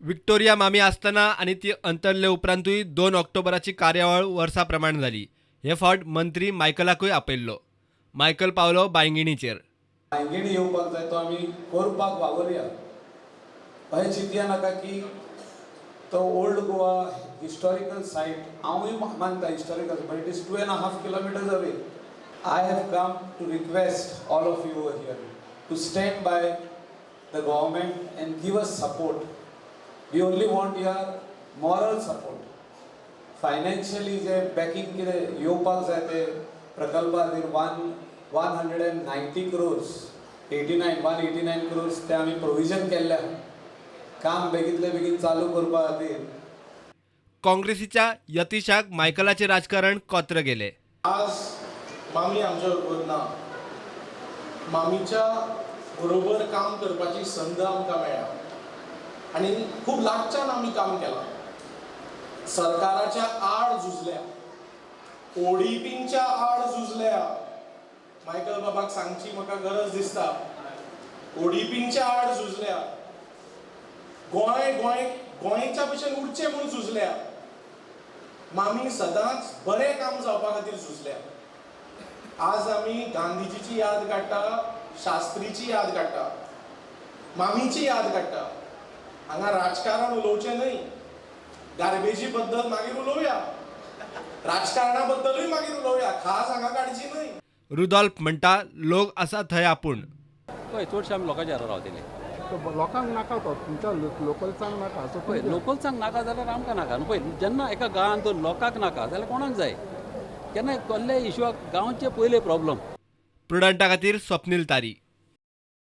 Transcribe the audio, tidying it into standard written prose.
Victoria मामी आसतना आनी ती अंतरले उपरांतूय 2 ऑक्टोबराची कार्यावळ वर्सा प्रमाण जाली. हे फावट मंत्री मायकलाकूय आपयल्लो. मायकल पावलो बांयगिणीचेर. बांयगिणी येवपाक जाय तो आमी करपाक वावरया. अशें चिंतया नाका की तो ओल्ड गोवा हिस्टॉरिकल सायट, हांवूय मानता historical, but it is 2.5 kilometres away. I have come to request all of you over here to stand by the government and give us support. We only want your moral support. Financially J backing कितें येवपाक जाय ते प्रकल्पा खातीर 190 crores, 89, 189 crores ते आमी provision केल्ले आहा, काम बेगीतले बेगीन चालू करपा खातीर. काँग्रेसीच्या यतीशाक मायकलाचें राजकारण कोत्र गेले. आज मामी आमच्या बरोबर ना. मामीच्या बरोबर काम करपाची संद आमकां मेळ्ळा आनी खूब लागच्यान आमी काम केलां. सरकाराच्या आड झुजल्या, ओडीपींच्या आड झुजल्या. मायकल बाबाक सांगची म्हाका गरज दिसता, ओडीपींच्या आड झुजल्या, गोंय गोंय गोंयच्या भशेन उरचें म्हूण झुजल्या. मामी सदांच बरें काम जावपा खातीर झुजल्या. आज आमी गांधीजीची याद काडटा, शास्त्रीची याद काडटा, मामीची याद काडटा. हांगा राजकारण उलोवचें न्हय. गार्बेजी बद्दल मागीर उलोवया, राजकारणा बद्दलूय मागीर उलोवया, खास हांगा काडची न्हय. रुदोल्फ म्हणटा लोक आसा थंय आपूण. पळय, चडशे आमी लोकांच्या घरा रावतले. लोकांक नाका तो, तुमच्या लोकल्सांक नाका. पळय, लोकल्सांक नाका जाल्यार आमकां नाका. पळय, जेन्ना एका गांवांत जर लोकांक नाका जाल्यार कोणाक जाय? केन्ना कसले इशुआक गांवचे पयले प्रॉब्लम. प्रुडंटा खातीर स्वप्नील तारी.